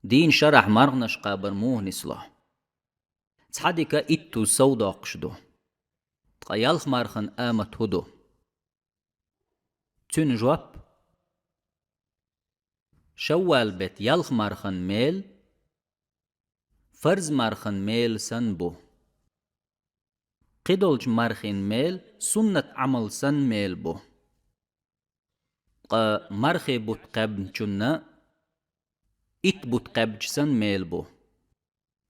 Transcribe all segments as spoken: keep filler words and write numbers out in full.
Дийнан шарахь марханаш кхабар муха нисло? Цхьа дика иттуза сов доккхуш ду. Ткъа ялх мархан амат хӀун ду? Цуьнан жоп: Шаввал бетт ялх мархан мел фарз мархан мел санна бу. Кхидолчу мархин мел суннат Ӏамал санна мел бу. Ткъа мархи бутт кхаьбначунна итт бутт кхаьбча санна мел бу.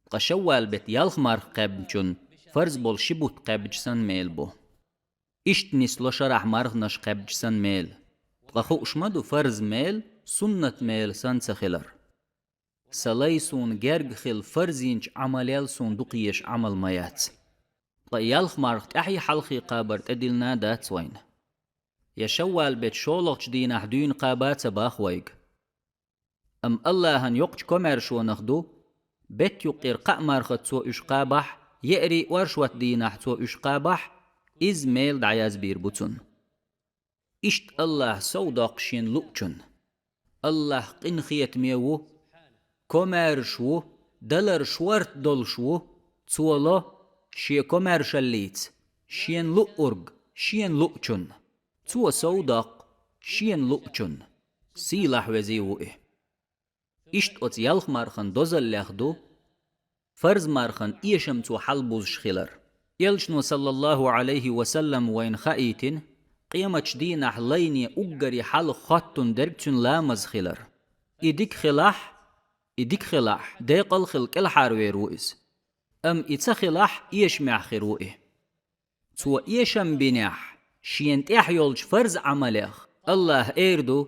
Ткъа шаввал бетт ялх марха кхаьбначунна фарз болу ши бутт кхаьбча санна мел бу. Иштта нисло шарахь марханаш кхаьбча санна мел. Ткъа хууш ма ду фарз мел суннат мел санна ца хилар. Сан лай суна герга хила фарз йинчу Ӏамалел суна дукха езаш Ӏамал ма яц. Ткъа ялх марха тӀаьхьий хьалхий кхабар тӀедиллина дац вайна. Я шаввал бетт шолгӀачу дийнахь дуьйна кхаба ца боху вайга. Амма Аллахьан йоккхачу комаьршонах ду, бетт юккъера кхаа мархаца цо уьш кхабахь, еарий оршот дийнахь цо уьш кхабахь, иза мел дӀаязбийр бу цунна. Иштта Аллахь сов доккху шена луучунна. Аллахь къинхетаме ву, комаьрша ву, далар шорта долуш ву, цо ло шен комаьршаллица шена луург шена луучунна. Цо сов доккху шена луучунна. Сийлахь везий ву и. Иштта оцу ялх мархан дозаллех ду фарз мархан эшам цо хьалабузуш хилар. Элчано, саллаллаху Ӏалайхи ва саллам, вайна хаийтина, къематчу дийнахь лайне уггаре хьалха хоттун дерг цуьнан ламаз хилар. И дика хилахь, и дика хилахь, декъал хила кӀелхьарвер ву иза. Амма и ца хилахь, эшамехь хир ву и. Цо эшам бинехь, шена тӀехь йолчу фарз Ӏамалех, Аллахь эр ду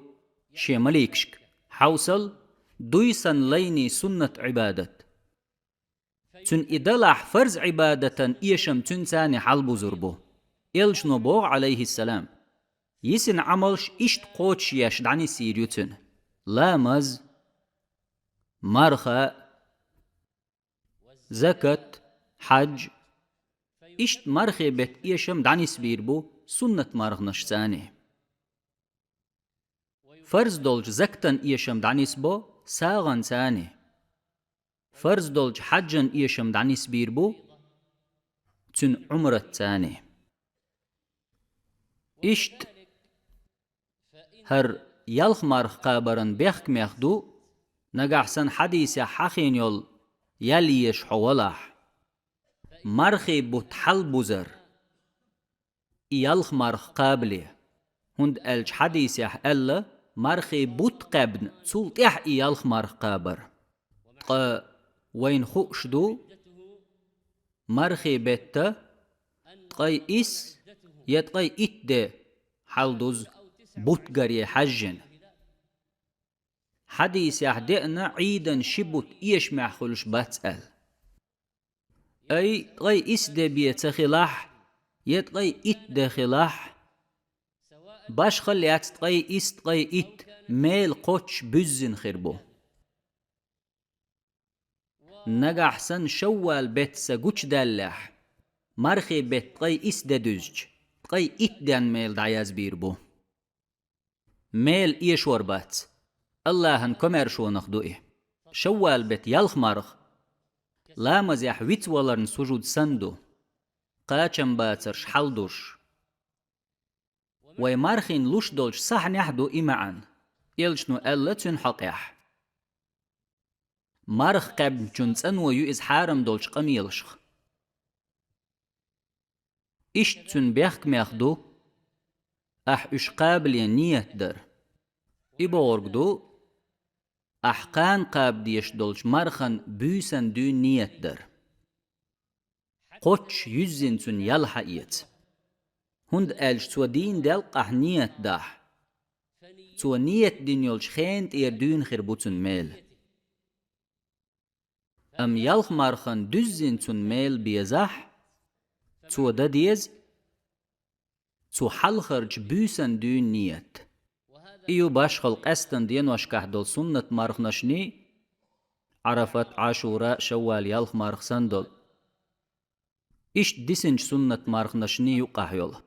шен маликашка: «Хьовсал, дуй сан лайний суннат Ӏибадат». Цуьнан и далахь, фарз Ӏибадатан эшам цуьнан царний хьалабузур бу. Элчано боху, Ӏалайхиссалам: «Йисина Ӏамалш иштта кхочушъеш дӀанисйийр ю цуьнан: ламаз, марха, закат, хьаж». Иштта мархи бетт эшам дӀанисбийр бу суннат марханаш царний. Фарз долчу закатан эшам дӀанисбо сагӀан царний. Фарз долчу хьаджан эшам дӀанисбийр бу цуьнан Ӏумрат царний. Иштта хӀара ялх марха кхабаран бехкамех ду, нагахь санна хьадийсехь хьахийна йолу ял езаш хьо валахь, мархи бутт хьалабузар, и ялх марха кхабале, хӀунда аьлча хьадийсехь аьлла, мархи бутт кхаьбна, цул тӀаьхьа и ялх марха кхабар. Ткъа вайна хууш ду, мархи бетта ткъе исс я ткъе итт де хьалдузу бутт гаре хьаьжжина. Хьадийсехь деана, Ӏийдан ши бутт эшамехь хуьлуш бац аьлла. Ай, ткъе исс де бен ца хилахь, я ткъе итт де хилахь, башхал яц ткъе исс, ткъе итт, мел кхоччуш буьззина хир бу. Нагахь санна шаввал бетт сан гучудаьллехь, мархи бетт ткъе исс де дуьзча, ткъе итт ден мел дӀаязбийр бу. Мел эшор бац. Аллахьан комаьршонах ду и. Шаввал бетт ялх марха ламазехь вицваларна сужуд санна ду. Кхачам бацарш хьалдуш. Вай мархин луш долчу сахьнехь а ду и маьӀна. Элчано аьлла цуьнан хьокъехь: «Марха кхаьбначун цӀано ю иза хьарам долчу къамелашха». Иштта цуьнан бехкамех ду, ахь уьш кхабале ният дар. И бохург ду, ахь кхана кхаба дезаш долчу мархан буьйсан дуьйна ният дар. Кхоччуш юьззина цуьнан ял хьаэца. ХӀунда аьлча цо дийна делкъахь ният дахь, цо ният дина йолчу хенан тӀера дуьйна хир бу цуьнан мел. Амма ялх мархан дуьззина цуьнан мел безахь, цо дан деза цу хьалхарчу буьйсан дуьйна ният. И ю башхал къаьстина деношкахь долу суннат марханашний, Ӏарафат, Ӏашура, шаввал ялх марха санна долу. Иштта дисинчу суннат марханашний юккъахь йолу.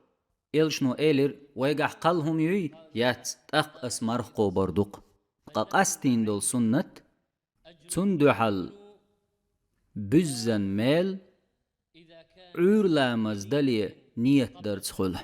Элчано элира: «Вайгахь кхалла хӀума юй?» «Яц, тӀаккха ас марха кхобур ду-кх». Ткъа къастийна долу суннат, Цундухьал буьззан мел Ӏуьйра ламаз дале нийят дарца хуьлу.